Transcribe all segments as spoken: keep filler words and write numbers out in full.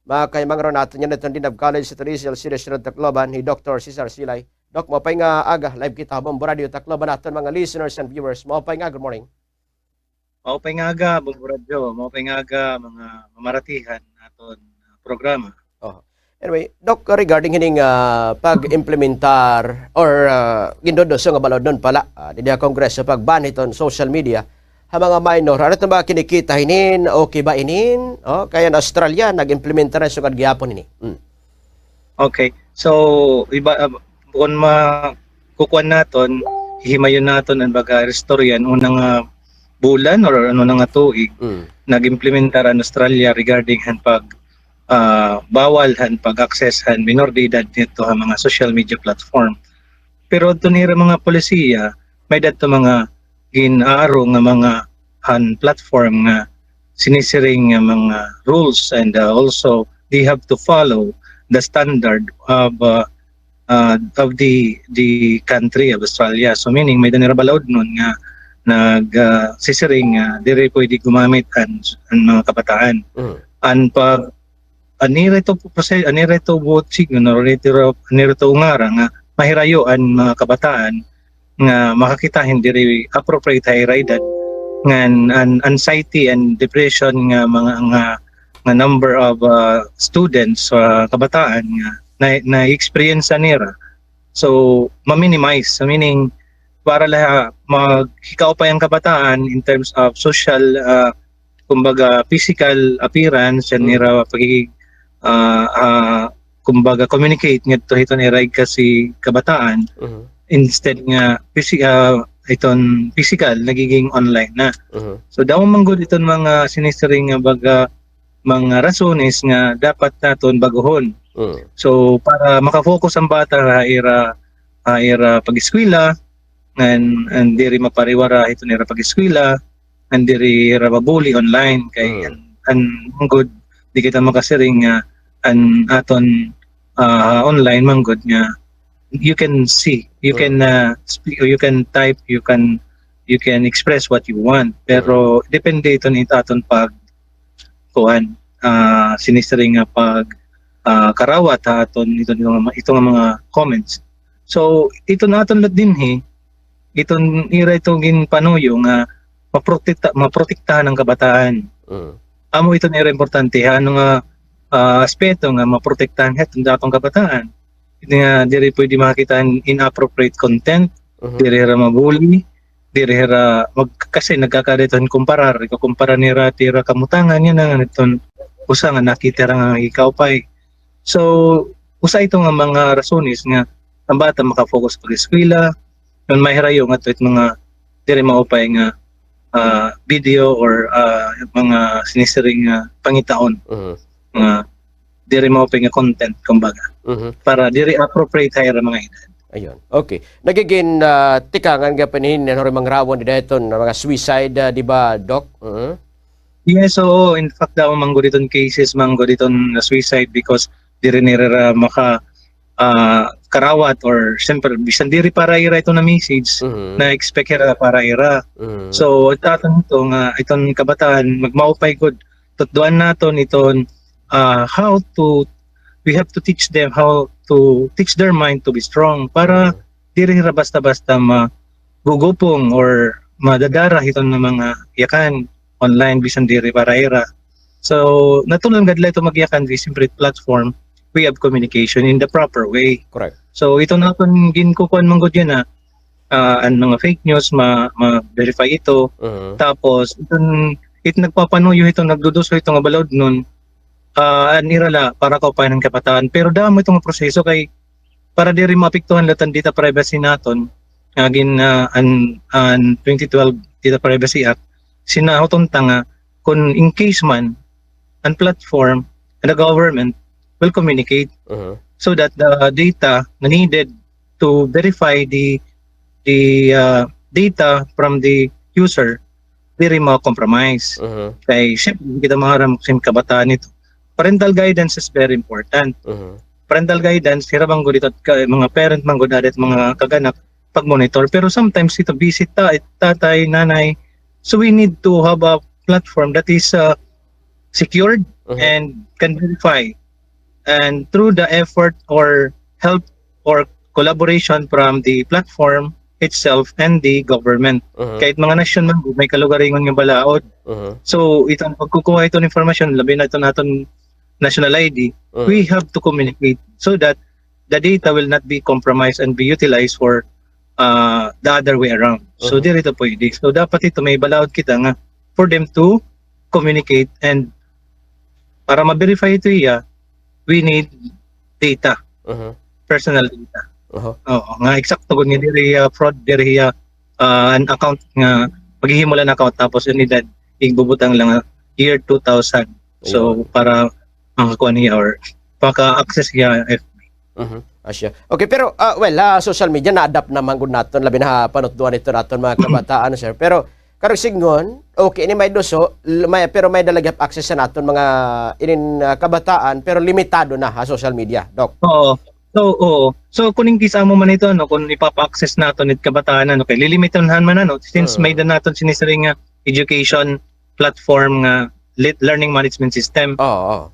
Makahimangro naton yana hiton Dean of College hiton ECL City Siyudad Tacloban, hi Doktor Cesar Silay. Doc, maupay nga aga, live kita ha Bombo Radio Tacloban, aton mga listeners and viewers. Maupay nga, good morning. Maupay nga aga, Bombo Radio. Maupay nga aga, mga mamaratihan aton, ah, programa. Oh. Anyway, Doc, regarding hining, ah, pag-implementar or, ah, ginduduso nga balaod nun pala, ah, didi ha Kongreso pag-ban hiton social media ha mga minor, ano iton mga kinikita hinin? Okay ba inin? Oh, kay an Australia, nag-implementar na sugad gihapon hini. Mm. Okay. So, iba, ah, kun ma-, kukuan naton, hihimayon naton an baga istorya, an una nga bulan or an una nga tuig, mm, nag-implementar an Australia regarding han pag, ah, bawal han pag-access han minor de edad ngadto ha mga social media platform. Pero adto nira mga polisiya, may-ada adto mga gin-aaro nga mga han platform nga sinisiring nga mga rules and, uh, also they have to follow the standard of, uh, uh, of the, the country of Australia. So meaning, may-ada nira balaodnon nga nag, uh, sisiring nga diri pwede gumamit an, an mga kabataan. Mm. An pag, an ira ito prose-, an ira ito buot signo, an ira ito, an ira ito ngara nga mahirayo an mga kabataan nga makakita hin diri appropriate ha ira edad, ngan an anxiety and depression nga mga, nga, nga number of, uh, students, uh, kabataan nga na, na-experience nira. So, ma-minimize. So, meaning, para la maghikaupay an kabataan in terms of social, uh, kumbaga, physical appearance, an, mm, ira pagiging, ah, ah, kumbaga, communicate ngadto hiton ira igkasi kabataan, mhm, instead nga physi-, ah, iton physical, nagiging online na. Mhm. So, damo man gud iton mga sinisiring nga baga, mga rasones nga dapat naton bag-ohon. Mm. So, para maka-focus an bata ha ira, ha ira pag-eskwela, ngan, ngan diri mapariwara hiton ira pag-eskwela, ngan diri hira ma-bully online kay, mm, an, an man gud, di kita makasiring nga an aton, ah, online man gud nga you can see, you, mm, can, ah, speak, you can type, you can, you can express what you want. Pero, mm, depende iton it aton pag, kuan, ah, sinisiring nga pag, ah, karawat ha aton iton, iton nga mga comments. So, iton aton la dinhi, iton ira ito ginpanuyo nga maprotekta-, maprotektahan an kabataan. Mm. Amo iton ira importante ha ano nga, ah, aspeto nga maprotektahan hiton aton kabataan. Nga diri pwede makakita hin inappropriate content, mhm, diri hira ma-bully, diri hira mag-, kasi nagkakaada iton kumparar, ikukumpara nira it ira kamutangan yana ngan iton usa nga nakita hira nga hikaupay. So, usa ito nga mga rasones nga an bata maka-focus pag-eskwela, ngan mahirayo ngadto it mga diri maupay nga, ah, video or, ah, mga sinisiring nga pangitaon, mhm, nga diri maupay nga content, kumbaga. Mhm. Para diri appropriate ha ira mga edad. Ayun. Okay. Nagigin, ah, tikangan gihapon hini an huri mangrawon dida hiton mga suicide, ah, di ba, Doc? Mhm. Yes, oo. In fact, damo man gud iton cases man gud iton na suicide because diri nira maka, ah, karawat or siyempre, bisan diri para ira ito na message, mhm, na-expect hira para ira. Mhm. So, it aton ito nga, iton kabataan, magmaupay gud tutdoan naton iton, ah, how to, we have to teach them how to teach their mind to be strong para, mm, diri hira basta-basta magugupong or madadara hiton nga mga yakan online bisan diri para ira. So, natural gad la ito magyakan kay siyempre platform, way of communication in the proper way. Correct. So, iton aton ginkukuan man gud yana, ah, an mga fake news, ma-, ma-verify ito. Mhm. Tapos, iton, it nagpapanuyo ito, nagduduso ito nga balaodnon, ah, an ira la para kaupayan an kabataan. Pero damo ito nga proseso kay para diri maapektuhan la it an data privacy naton, nga gin, ah, an, an twenty twelve Data Privacy Act, sinahuton ta nga kun in case man an platform and the government will communicate, mhm, so that the data na needed to verify the, the, uh, data from the user, diri ma-compromise. Mhm. Kay, siyempre, kita maharap sin kabataan ito. Parental guidance is very important. Mhm. Parental guidance, hira man gud ito, ka-, mga parent man gud, ada it mga kag-anak, pag-monitor. Pero sometimes, ito, busy ta-, tatay, nanay. So, we need to have a platform that is, uh, secured, and can verify. And through the effort or help or collaboration from the platform itself and the government. Kay mga nasyon man, may kalugaringon nga balaod. So, iton pagkukuha iton informasyon, labi na iton aton national I D, we have to communicate so that the data will not be compromised and be utilized for uh, the other way around. So, diri ito pwede. So, dapat ito may balaod kita nga for them to communicate and para ma-verify ito iya, we need data, personal data. Oo, nga eksakto gud nga diri hiya fraud, diri hiya ah, an account nga maghihimo la hin account tapos an edad igbubutang la nga year two thousand. So para makakuha niya or maka-access niya F B. Asya. Okay, pero ah, well, ah, social media na-adapt naman gud naton labi na ha panutdoan ito naton mga kabataan, sir. Pero karuyag sidngon, okay ni may duso, l- may, pero may-ada la gihap access sa naton mga inin ah, kabataan, pero limitado na ha social media, Doc. Oo. So, oo. So, kung in case amo man ito, ano, kung ipapa-access naton it kabataan, ano, kay lilimitonhan man, ano, since may-ada naton sinisiring nga education platform nga le- learning management system. Oo.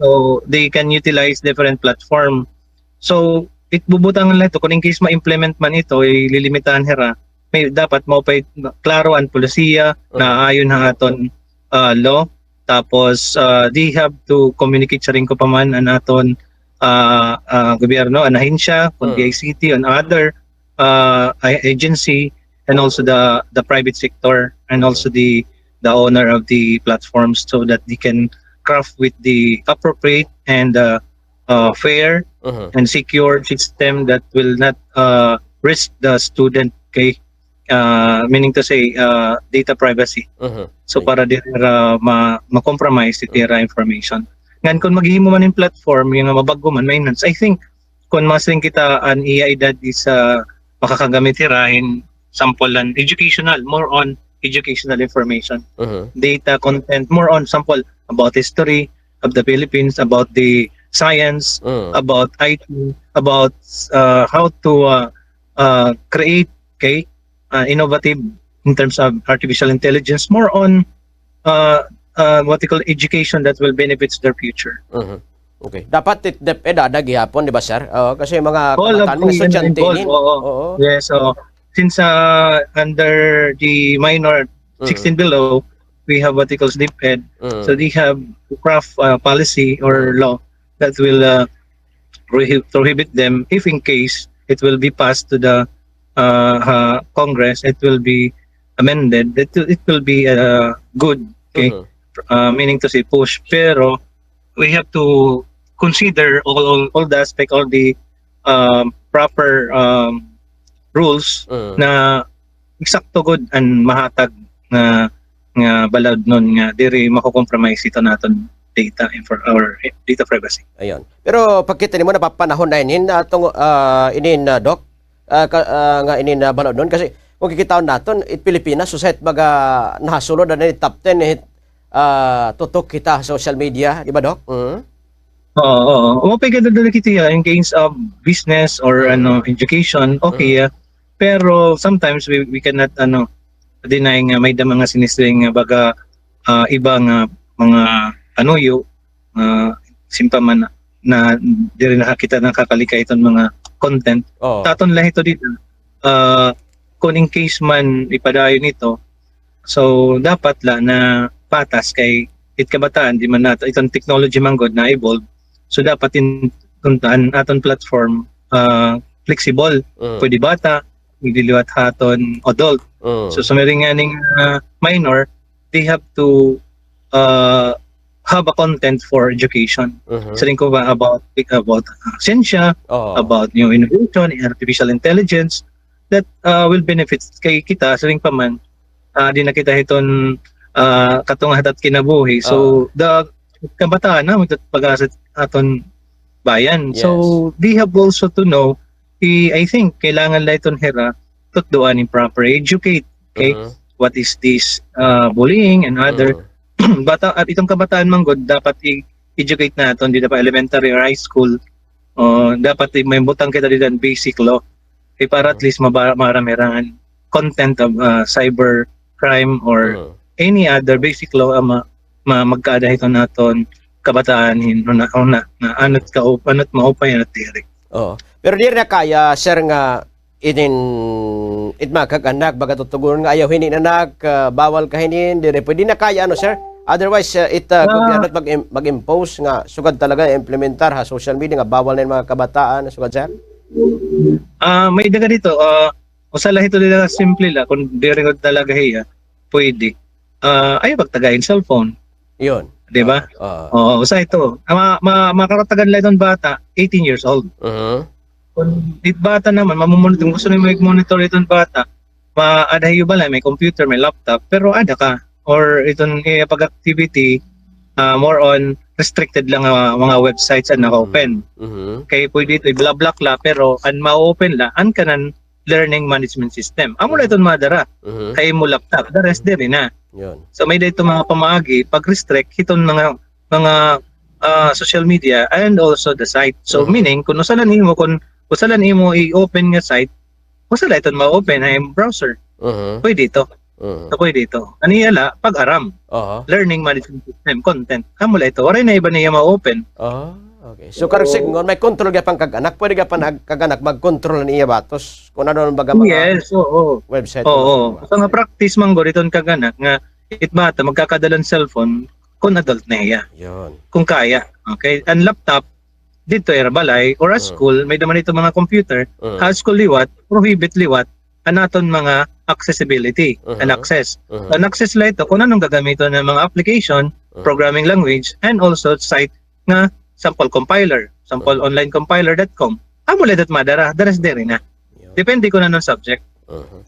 So, they can utilize different platform. So, it bubutangan la ito, kung in case ma-implement man ito, ililimitahan hira, may dapat maupay klaro an polisiya na ayon ha aton ah, law. Tapos ah, they have to communicate siring ko pa man an aton ah, ah, gobyerno, an ahensya, kun D I C T, an other ah, a- agency, and also the the private sector, and also the the owner of the platforms, so that they can craft with the appropriate and uh, uh, fair and secure system that will not uh, risk the student, okay? Uh, meaning to say, uh, data privacy. So para diri ra ma- ma-compromise it ira information. Ngan kung maghimo man hin platform, nga mabag-o man, maintenance, I think kung masiring kita an iya edad is uh, makakagamit hira hin sample an educational, more on educational information, data content, more on sample about history of the Philippines, about the science, about I T, about uh, how to uh, uh, create, okay, uh, innovative in terms of artificial intelligence, more on uh, uh, what you call education that will benefits their future. Okay. Dapat it DepEd ada gihapon, di ba, sir? Oo, kasi mga kabataan, mga estudyante inin. Oo. Yes, so since uh, under the minor sixteen below, we have what you call DepEd. So they have to craft uh, policy or law that will uh, prohi- prohibit them if in case it will be passed to the uh, uh, Congress, it will be amended. It, it will be uh, good, okay? Uh, meaning to say push. Pero we have to consider all, all, all the aspect, all the um, proper um, rules na eksakto gud an mahatag nga nga balaod nun nga diri mako-compromise ito naton data infor- or data privacy. Ayun. Pero pagkita nimo napapanahon na inin atong ah, inin ah, Doc ah, ka- ah, nga inin ah, balaod nun kasi kung kikitaon naton it Pilipinas usa it baga nahasulod na ni top ten it ah, tutok kita social media, di ba, Doc? Mhm. Oo, oo. Mapigado dali kita in case of business or ano education, okay. Pero sometimes we we cannot ano deny nga may da mga sinisiring nga baga ah, iba nga mga anuyo ah, simpa man na diri na kita nakakalikay iton mga content. Taton la ito dito. Ah, kung in case man ipadayon ito, so dapat la na patas kay it kabataan di man nato iton technology man gud na evolve. So dapat in kuntaan aton platform ah, flexible. Pwede bata, pwede liwat ha aton adult. So sumiring nga ning ah, minor, they have to uh, have a content for education. Siring ko ba about about uh, siyensya, about new innovation, artificial intelligence that uh, will benefit kay kita siring pa man uh, di na kita hiton uh, katunga hatat kinabuhi. So the kabataan na magpag-asa aton bayan. So they have also to know I, I think kailangan la iton hira tutdoan in proper educate, okay? What is this uh, bullying and other bata at itong kabataan man gud dapat i-educate naton dida pa elementary or high school. O dapat i- may butang kita dida basic law. Kay para at least maba- maramirangan content of uh, cyber crime or any other basic law ama ma magkaada hiton aton kabataan hin una-una nga ano it ka-, ano it maupay, ano it diri. Oo. Pero diri na kaya, sir, nga inin it mga kag-anak, baga tutugon nga ayaw hini, anak, ah, bawal ka hinin, diri pwede na kaya, ano, sir? Otherwise, ah, it, ah, gobyerno it mag-im-, mag-impose nga sugad talaga implementar ha social media nga bawal na it mga kabataan, sugad, sir? Ah, may-ada ka dito, ah, usa la hito dida simple la, kun diri gud talaga hiya, pwede. Ah, ayaw pagtagay hin cellphone. Yun. Di ba? Oo. Oo, usa ito. Ah, ma-, ma-, makaratagan la iton bata, eighteen years old. Mhm. Kun it bata naman, mamumonitor, gusto nimo i-monitor iton bata, ma-, ada ha iyo balay, may computer, may laptop, pero ada ka. Or iton iya pag-activity, ah, more on restricted lang nga mga websites an naka-open. Mhm. Kay pwede ito, i-block la, pero an ma-open la, an kanan learning management system. Amo la iton madara. Mhm. Kay imo laptop, the rest diri na. Yun. So, may-ada ito mga pamaagi, pag-restrict, hiton mga, mga, ah, social media and also the site. So, Mhm. meaning, kun usa la nimo, kun usa la nimo i-open nga site, usa la iton ma-open ha imo browser. Mhm. Pwede ito. Mhm. So, pwede ito. An iya la, pag-aram. Aha. Learning management system, content. Amo la ito. Waray na iba niya ma-open. Ah, okay. So, karuyag sidngon, may control gihapon an kag-anak. Pwede gihapon an kag-anak mag-control han iya batos. Kun ano an baga mga Yes, oo. website. Oo. Sa nga practice man gud iton kag-anak nga it bata magkakadala hin cellphone kun adult na hiya. Yun. Kun kaya. Okay? An laptop, didto ha ira balay or ha Mm. school, may-ada man ito mga computer, Mm. ha school liwat, prohibit liwat an aton mga accessibility and Mhm. access. Mhm. An access la ito kun ano an gagamiton nga mga application, Mhm. programming language, and also site nga sample compiler, sample Mhm. online compiler dot com. Amo la ito it madara, the rest diri na. Yun. Depende kun ano an subject. Mhm.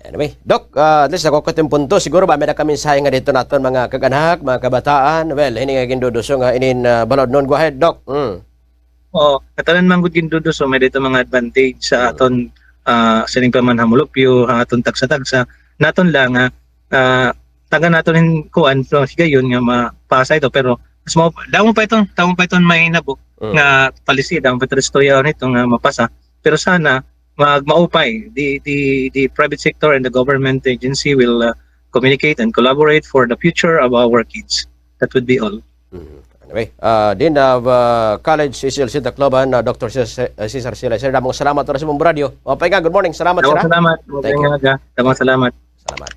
Anyway, Doc, ah, at least nakuha ko it im punto. Siguro ba may-ada ka mensahe nga didto han aton mga kag-anak, mga kabataan? Well, hini nga ginduduso nga inin, ah, balaod noon. Go ahead, Doc. Mm. Oo, katanan man gud ginduduso, may-ada ito mga advantage sa Mm. aton, ah, siring pa man ha molupyo, ha aton tagsa-tagsa. Naton la nga, ah, tagan naton hin kuan, so, higayon nga mapasa ito, pero mas mao, damo pa ito, damo pa iton mahinabo Mm. nga policy, damo pa ito istorya nito nga mapasa. Pero sana, mag-, maupay, the, the, the private sector and the government agency will, uh, communicate and collaborate for the future of our kids. That would be all. Mhm. Anyway, ah, Dean of, ah, College, S S L C Tacloban, ah, Doctor Cesar, ah, Cesar Silay. Sir, damo nga salamat oras mo radyo. Maupay nga, good morning. Salamat, sir, ha? Damo nga salamat. Thank you. Maupay nga aga. Damo nga salamat. Salamat.